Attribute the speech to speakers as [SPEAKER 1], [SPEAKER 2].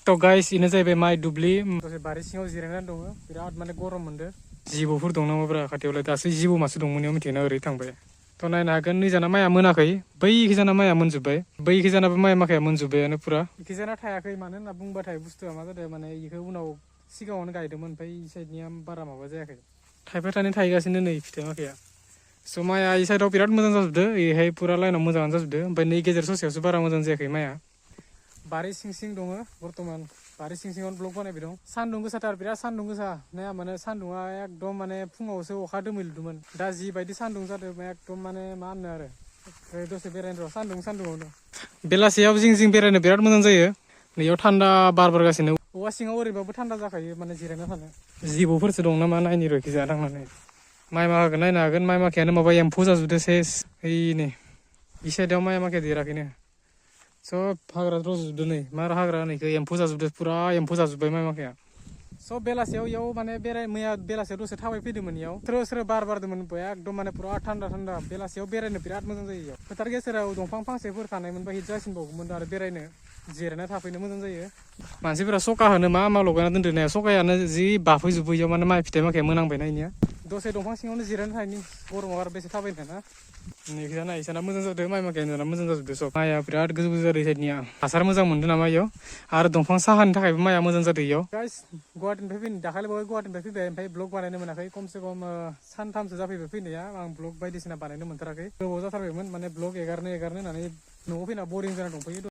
[SPEAKER 1] तो गाइस इनो जाहैबाय माइ दुब्लि दसे बारि सिङाव जिरायनानै दङ बिराद माने गरम मोनदो जिबौफोर दं नामाब्रा खाथियावलाय दासो जिबौ मासे दंमोन इयाव मिथिगोना ओरै थांबाय तो नायनो हागोन नैजाना माइया मोनाखै बैखिजाना माइया मोनजोब्बाय बैखिजानाबो माइ माखाया मोनजोब्बायानो पुरा इखिजाना थायाखै मानो होनना बुंबाथाय बुस्थुआ मा जादों माने इखौ उनाव सिगाङावनो गायदोंमोन ओमफ्राय इ साइडनिया बारा माबा जायाखै थाइफा थाइनै थायगासिनो नै फिथाइ माखाया स' माइया इ साइडआव बिराद मोजां जाजोबदो ओरैहाय पुरा लाइनाव मोजाङानो जाजोबदो ओमफ्राय नै गेजेर ससेयावसो बारा मोजां जायाखै माइया बारि सिं सिं दङ बर्तमान बारि सिं सिङावनो ब्लक बानायबाय दं सान्दुं गोसाथार बिराद सान्दुं गोसा नाया माने सान्दुङा एकदम माने फुङावसो अखा दोमैलुदोंमोन दा जिबायदि सान्दुं जादों एकदम माने मा होनो आरो दसे बेरायनो र' सान्दुङावनो बेलासियाव जिं जिं बेरायनो बिराद मोजां जायो नैयाव थान्दा बार बारगासिनो औवा सिङाव ओरैबाबो थान्दा जाखायो माने जिरायना थानो जिबौफोरसो दं नामा नायनि र' इखिजा थांनानै माइ माखाखौ नायनो हागोन माइ माखायानो माबा एम्फौ जाजोबदो सेस ओइ नै इ साइडआव माइ माखाया देराखैनो सब हाग्रा रज'जोबदो नै मा हाग्रा होनो इखो एम्फौ जाजोबदो पुरा एम्फौ जाजोब्बाय माइ माखाया सब बेलासियाव इयाव माने मैया बेलासियाव दसे थाबाय फैदोंमोन इयाव स्रो स्रो बार बारदोंमोन एकदम माने पुरा थान्दा थान्दा बेलासियाव बेरायनो बिराद मोजां जायो इयाव फोथार गेजेराव दंफां फांसेफोर थानायमोनबा हिट जासिनबावगौमोन आरो बेरायनो जिरायना थाफैनो मोजां जायो मानसिफोरा सका होनो मा लगायना दोनदो नाया सकायानो जि बाफैजोबो इयाव माने माइ फिथाइ माखाया मोनांबायना इनिया दसे दंफां सिङावनो जिरायना थाहैनि गरमाव आरो बेसे थाबायनो ना नैखिजाना इसाना मोजां जादों माइ माखाया जाना मोजां जाजोबदो सब माइया बिराद गोजौ गोजौ जादों साइडनिया हासार मोजां मोनदों नामा इयाव आरो दंफां साहानि थाखायबो माइया मोजां जादों इयाव गाइस गुवाहाटीनिफ्राय फैनो दाखालि बावै गुवाहाटीनिफ्राय फैबाय ओमफ्राय ब्लग बानायनो मोनाखै खमसे खम सानथामसो जाफैबाय फैनाया आं ब्लग बायदिसिना बानायनो मोनथाराखै गोबाव जाथारबायमोन माने ब्लग एगारनो होननानै न'आव फैना बरिं जाना दंफैयो